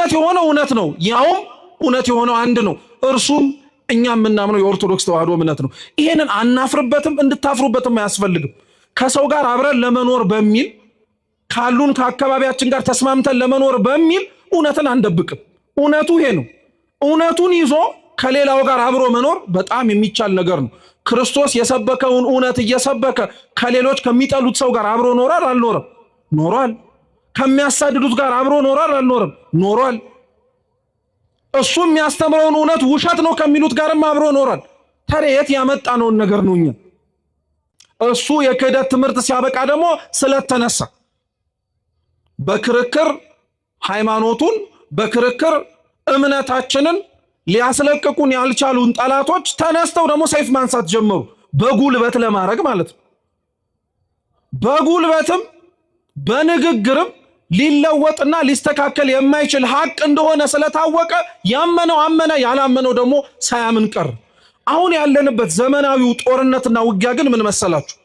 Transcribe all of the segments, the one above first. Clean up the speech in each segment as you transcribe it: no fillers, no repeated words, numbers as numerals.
እውነት የሆነው እውነት ነው። ያውም እውነት የሆነው አንድ ነው። እርሱም እኛ የምናምነው የኦርቶዶክስ ተዋህዶ እምነት ነው። ይሄንን አናፍርበትም፣ እንድታፍሩበትም አያስፈልግም። ከሰው ጋር አብረን ለመኖር በሚል፣ ካሉን ከአካባቢያችን ጋር ተስማምተን ለመኖር በሚል እውነትን አንደብቅም። እውነቱ ይሄ ነው። እውነቱን ይዞ ከሌላው ጋር አብሮ መኖር በጣም የሚቻል ነገር ነው። ክርስቶስ የሰበከውን እውነት እየሰበከ ከሌሎች ከሚጠሉት ሰው ጋር አብሮ ኖሯል አልኖረም? ኖሯል። ከሚያሳድዱት ጋር አብሮ ኖሯል አልኖረም? ኖሯል። እሱ የሚያስተምረውን እውነት ውሸት ነው ከሚሉት ጋርም አብሮ ኖሯል። ታዲያ የት ያመጣነውን ነገር ነው እኛ? እሱ የክህደት ትምህርት ሲያበቃ ደግሞ ስለተነሳ በክርክር ሃይማኖቱን፣ በክርክር እምነታችንን ሊያስለቅቁን ያልቻሉን ጠላቶች ተነስተው ደግሞ ሰይፍ ማንሳት ጀመሩ። በጉልበት ለማድረግ ማለት ነው። በጉልበትም በንግግርም ሊለወጥና ሊስተካከል የማይችል ሀቅ እንደሆነ ስለታወቀ ያመነው አመነ፣ ያላመነው ደግሞ ሳያምን ቀር። አሁን ያለንበት ዘመናዊው ጦርነትና ውጊያ ግን ምን መሰላችሁ?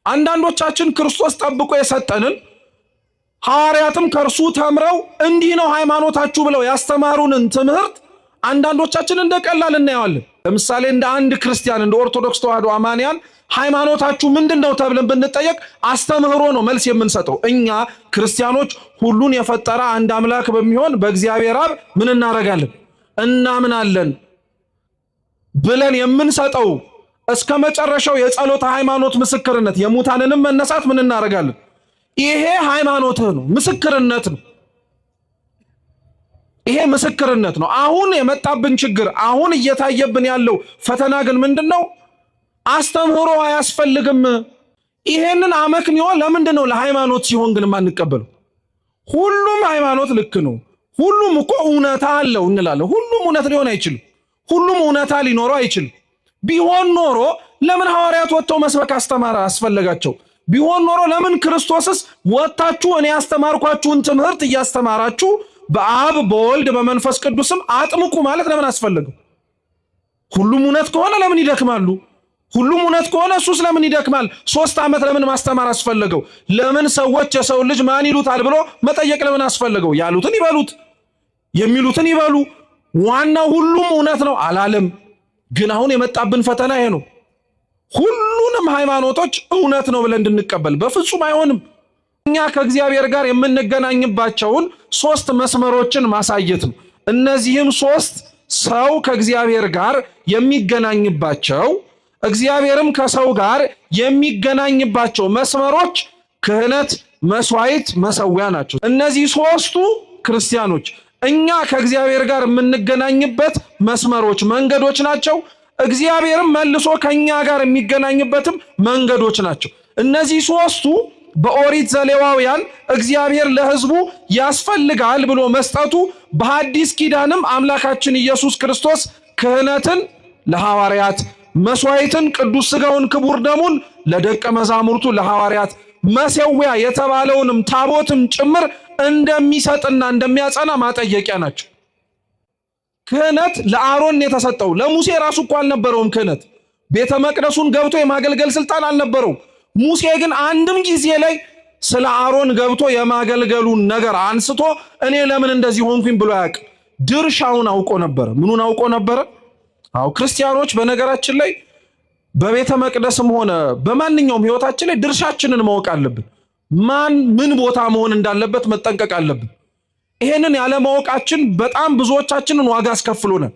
አንዳንዶቻችን ክርስቶስ ጠብቆ የሰጠንን፣ ሐዋርያትም ከእርሱ ተምረው እንዲህ ነው ሃይማኖታችሁ ብለው ያስተማሩንን ትምህርት አንዳንዶቻችን እንደ ቀላል እናየዋለን። ለምሳሌ እንደ አንድ ክርስቲያን፣ እንደ ኦርቶዶክስ ተዋህዶ አማንያን ሃይማኖታችሁ ምንድን ነው ተብለን ብንጠየቅ አስተምህሮ ነው መልስ የምንሰጠው። እኛ ክርስቲያኖች ሁሉን የፈጠረ አንድ አምላክ በሚሆን በእግዚአብሔር አብ ምን እናደርጋለን? እናምናለን ብለን የምንሰጠው እስከ መጨረሻው የጸሎተ ሃይማኖት ምስክርነት፣ የሙታንንም መነሳት ምን እናደርጋለን? ይሄ ሃይማኖትህ ነው፣ ምስክርነት ነው። ይሄ ምስክርነት ነው። አሁን የመጣብን ችግር፣ አሁን እየታየብን ያለው ፈተና ግን ምንድን ነው? አስተምህሮ አያስፈልግም። ይሄንን አመክንዮ ለምንድን ነው ለሃይማኖት ሲሆን ግን የማንቀበለው? ሁሉም ሃይማኖት ልክ ነው፣ ሁሉም እኮ እውነታ አለው እንላለን። ሁሉም እውነት ሊሆን አይችልም። ሁሉም እውነታ ሊኖረው አይችልም። ቢሆን ኖሮ ለምን ሐዋርያት ወጥተው መስበክ አስተማረ አስፈለጋቸው? ቢሆን ኖሮ ለምን ክርስቶስስ ወጥታችሁ እኔ ያስተማርኳችሁን ትምህርት እያስተማራችሁ በአብ በወልድ በመንፈስ ቅዱስም አጥምቁ ማለት ለምን አስፈለገው? ሁሉም እውነት ከሆነ ለምን ይደክማሉ? ሁሉም እውነት ከሆነ እሱስ ለምን ይደክማል? 3 ዓመት ለምን ማስተማር አስፈለገው? ለምን ሰዎች የሰው ልጅ ማን ይሉታል ብሎ መጠየቅ ለምን አስፈለገው? ያሉትን ይበሉት፣ የሚሉትን ይበሉ። ዋናው ሁሉም እውነት ነው አላለም። ግን አሁን የመጣብን ፈተና ይሄ ነው። ሁሉንም ሃይማኖቶች እውነት ነው ብለን እንድንቀበል በፍጹም አይሆንም። እኛ ከእግዚአብሔር ጋር የምንገናኝባቸውን ሶስት መስመሮችን ማሳየት ነው። እነዚህም ሶስት ሰው ከእግዚአብሔር ጋር የሚገናኝባቸው፣ እግዚአብሔርም ከሰው ጋር የሚገናኝባቸው መስመሮች ክህነት፣ መስዋዕት፣ መሰዊያ ናቸው። እነዚህ ሶስቱ ክርስቲያኖች እኛ ከእግዚአብሔር ጋር የምንገናኝበት መስመሮች፣ መንገዶች ናቸው። እግዚአብሔርም መልሶ ከኛ ጋር የሚገናኝበትም መንገዶች ናቸው። እነዚህ ሶስቱ በኦሪት ዘሌዋውያን እግዚአብሔር ለሕዝቡ ያስፈልጋል ብሎ መስጠቱ፣ በሐዲስ ኪዳንም አምላካችን ኢየሱስ ክርስቶስ ክህነትን ለሐዋርያት፣ መስዋዕትን ቅዱስ ሥጋውን ክቡር ደሙን ለደቀ መዛሙርቱ ለሐዋርያት፣ መሠዊያ የተባለውንም ታቦትም ጭምር እንደሚሰጥና እንደሚያጸና ማጠየቂያ ናቸው። ክህነት ለአሮን የተሰጠው፣ ለሙሴ ራሱ እኮ አልነበረውም። ክህነት ቤተ መቅደሱን ገብቶ የማገልገል ስልጣን አልነበረውም። ሙሴ ግን አንድም ጊዜ ላይ ስለ አሮን ገብቶ የማገልገሉን ነገር አንስቶ እኔ ለምን እንደዚህ ሆንኩኝ ብሎ አያውቅም። ድርሻውን አውቆ ነበረ። ምኑን አውቆ ነበረ? አዎ፣ ክርስቲያኖች በነገራችን ላይ በቤተ መቅደስም ሆነ በማንኛውም ህይወታችን ላይ ድርሻችንን ማወቅ አለብን። ማን ምን ቦታ መሆን እንዳለበት መጠንቀቅ አለብን። ይሄንን ያለማወቃችን በጣም ብዙዎቻችንን ዋጋ አስከፍሎናል።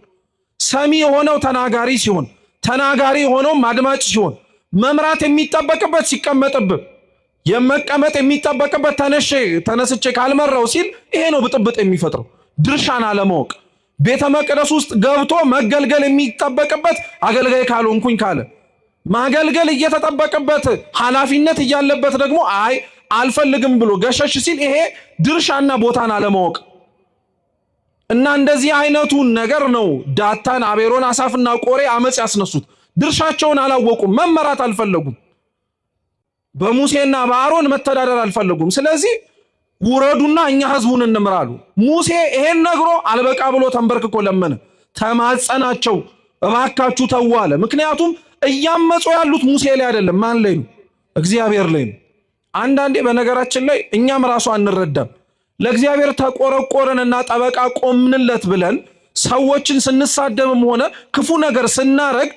ሰሚ የሆነው ተናጋሪ ሲሆን፣ ተናጋሪ የሆነውም አድማጭ ሲሆን፣ መምራት የሚጠበቅበት ሲቀመጥብህ፣ የመቀመጥ የሚጠበቅበት ተነሼ ተነስቼ ካልመራው ሲል ይሄ ነው ብጥብጥ የሚፈጥረው። ድርሻን አለማወቅ፣ ቤተ መቅደስ ውስጥ ገብቶ መገልገል የሚጠበቅበት አገልጋይ ካልሆንኩኝ ካለ፣ ማገልገል እየተጠበቀበት ኃላፊነት እያለበት ደግሞ አይ አልፈልግም ብሎ ገሸሽ ሲል ይሄ ድርሻና ቦታን አለማወቅ እና እንደዚህ አይነቱን ነገር ነው ዳታን፣ አቤሮን፣ አሳፍና ቆሬ አመፅ ያስነሱት። ድርሻቸውን አላወቁም፣ መመራት አልፈለጉም። በሙሴና በአሮን መተዳደር አልፈለጉም። ስለዚህ ውረዱና እኛ ህዝቡን እንምራሉ። ሙሴ ይሄን ነግሮ አልበቃ ብሎ ተንበርክኮ ለመነ፣ ተማጸናቸው፣ እባካችሁ ተው አለ። ምክንያቱም እያመፁ ያሉት ሙሴ ላይ አይደለም፣ ማን ላይ ነው? እግዚአብሔር ላይ ነው። አንዳንዴ በነገራችን ላይ እኛም ራሱ አንረዳም። ለእግዚአብሔር ተቆረቆረንና ጠበቃ ቆምንለት ብለን ሰዎችን ስንሳደብም ሆነ ክፉ ነገር ስናረግ